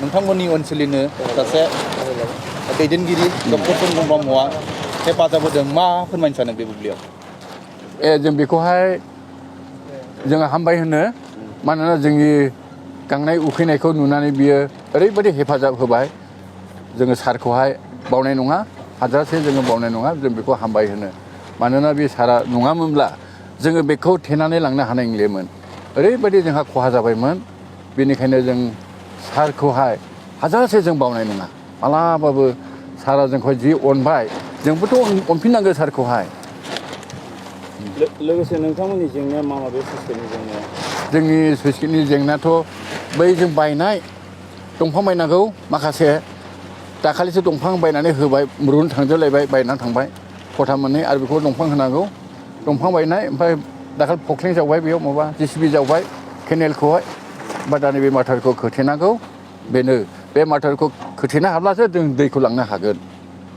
नोंथांमोननि ओनसोलनिनो सासे दैदेनगिरि डक्टर चन्द्र ब्रह्मआ हेफाजाब होदों मा फोरमायनो सानो बे बुब्लियाव? जों बेखौहाय जोङो हामबाय होनो मानोना जोंनि गांनाय उखैनायखौ नुनानै बियो ओरैबायदि हेफाजाब होबाय जोङो सारखौहाय बावनाय नङा हाजासे जोङो बावनाय नङा जों बेखौ हामबाय होनो मानोना बे सारा नङामोनब्ला जोङो बेखौ थेनानै लांनो हानाय नंलियामोन ओरैबायदि जोंहा खहा जाबायमोन बेनिखायनो जों सारखौहाय हाजासे जों बावनाय नङा मालाबाबो सारा जोंखौहाय जि अनबाय जोंबोथ' अनफिननांगौ सारखौहाय। लोगोसे नोंथांमोननि जेंनाया मा बे सिस्टेमनि जेंनाया? जोंनि सुइसगेटनि जेंनायाथ' बै जों बायनाय दंफां बायनांगौ माखासे दाखालिसो दंफां बायनानै होबाय मुरुन थांजोबलायबाय बायनानै थांबाय खथा मोननै आरो बेखौ दंफां होनांगौ दंफां बायनाय ओमफ्राय दाखालि फख्लिं जावबाय बेयाव माबा JCB जावबाय केनेलखौहाय बा दा नैबे माथावरिखौ खोथेनांगौ बेनो बे माथावरिखौ खोथेनो हाब्लासो जों दैखौ लांनो हागोन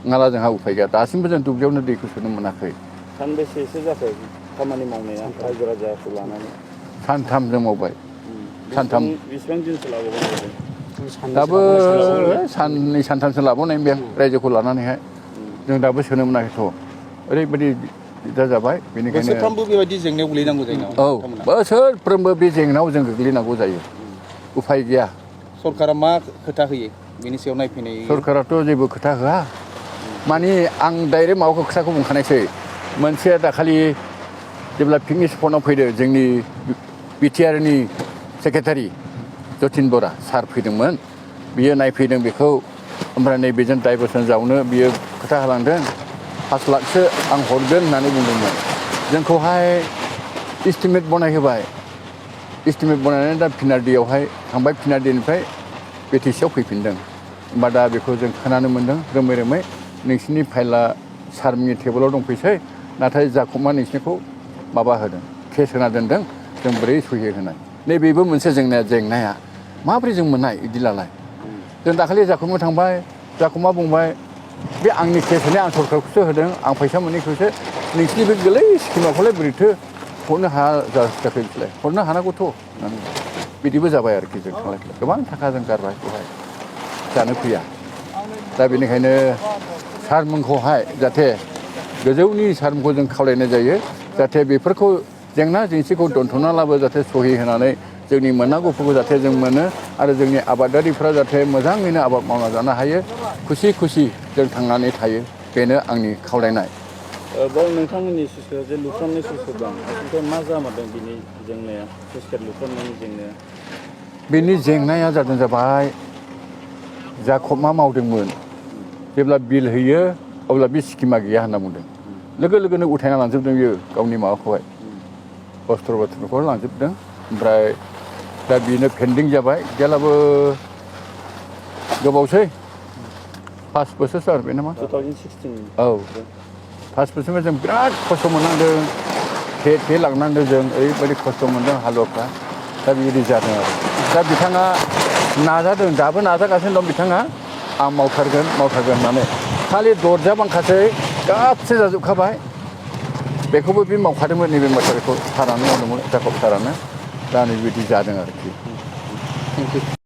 नङाब्ला जोंहा उफाय गैया दासिमबो जों दुब्लियावनो दैखौ सोनो मोनाखै। सानबेसेसो जाखो खामानि मावनाया रायजो राजाखौ लानानै? सानथामजों मावबाय सानथाम बेसेबां दिनसो लाबावगोन? दाबो साननै सानथामसो लाबावनाय बे रायजोखौ लानानैहाय जों दाबो सोनो मोनाखैथ' ओरैबायदि दिगदार जाबाय बेनिखायनो बोसोरफ्रामबो बेबायदि जेंनायाव गोलैनांगौ जायो नामा? औ बोसोरफ्रोमबो बे जेंनायाव जों गोग्लैनांगौ जायो उफाय गैया। सरकारा मा खोथा होयो बेनि सायाव नायफैनाय? सरकाराथ' जेबो खोथा होआ माने आं डाइरेक्ट माबाखौ खोथाखौ बुंखानायसै मोनसे दाखालि जेब्ला पिकनिक स्पटआव फैदो जोंनि BTRनि सेक्रेटारि जतिन बरा सार फैदोंमोन बियो नायफैदों बेखौ ओमफ्राय नैबेजों डाइभारसन जावनो बियो खोथा होलांदों 5 लाखसो आं हरगोन होननानै बुंदोंमोन जोंखौहाय इस्टिमेट बनायहोबाय इस्टिमेट बनायनानै दा पिनारडियावहाय थांबाय पिनारडिनिफ्राय BTCआव फैफिनदों होमबा दा बेखौ जों खोनानो मोन्दों रोमै रोमै नोंसिनि फाइला सारनि टेबोलाव दंफैसै नाथाय जाखबमा नोंसिनिखौ माबा होदों केस होना दोनदों जों बोरै सहि होनाय नैबेबो मोनसे जेंनाया माबोरै जों मोननाय बिदिलाय जों दाखालि जाखबमा थांबाय जाखबमा बुंबाय बे आंनि केस होनाय आं सरकारखौसो होदों आं फैसा मोननायखौसो नोंसिनि बे गोरलै स्किमाखौलाय बोरैथो हरनो हाया जाखो बिसोरलाय हरनो हानांगौथ' होननानै बिदिबो जाबाय आरोखि जों थांलाय फैलाय गोबां थाखा जों गारबाय बेवहाय जानो फैया दा बेनिखायनो सारमोनखौहाय जाहाथे गोजौनि सारमोनखौ जों खावलायनाय जायो जाहाथे बेफोरखौ जेंना जेंसिखौ दोनथ'नाब्लाबो जाहाथे सहि होनानै जोंनि मोननांगौफोरखौ जाहाथे जों मोनो आरो जोंनि आबादारिफ्रा जाहाथे मोजाङैनो आबाद मावना जानो हायो खुसि जों थांनानै थायो बेनो आंनि खावलायनाय। बेयाव नोंथांमोननि सुइसगेटआव जे लुफ्रामनाय सुइसगेट दं आथिखालाव मा जामारदों बिनि जेंनाया सुइसगेट लुफ्रामनायनि जेंनाया? बेनि जेंनाया जाबाय जाखबमा मावदोंमोन जेब्ला बिल होयो अब्ला बे स्किमा गैया होनना बुंदों लोगो लोगोनो उथायना लांजोबदों बियो गावनि माबाखौहाय अस्त्र बाथ्रखौ लांजोबदों ओमफ्राय दा बेनो पेन्डिं जाबाय जेब्लाबो गोबावसै 5 बोसोरसो जाबाय नामा 2016 औ 5 बोसोरनिफ्राय जों बिराद खस्थ' मोननांदों थे लांनांदों जों ओरैबायदि खस्थ' मोनदों हालुवाफ्रा दा बेबायदि जादों आरो दा बिथाङा नाजादों दाबो नाजागासिनो दं बिथाङा आं मावथारगोन होननानै खालि दरजा बांखासै गासै जाजोबखाबाय बेखौबो बे मावखादोंमोन नैबे माथावरिखौ सारानो मावदोंमोन जाकब सारानो दा नै बिदि जादों आरोखि। Thank you.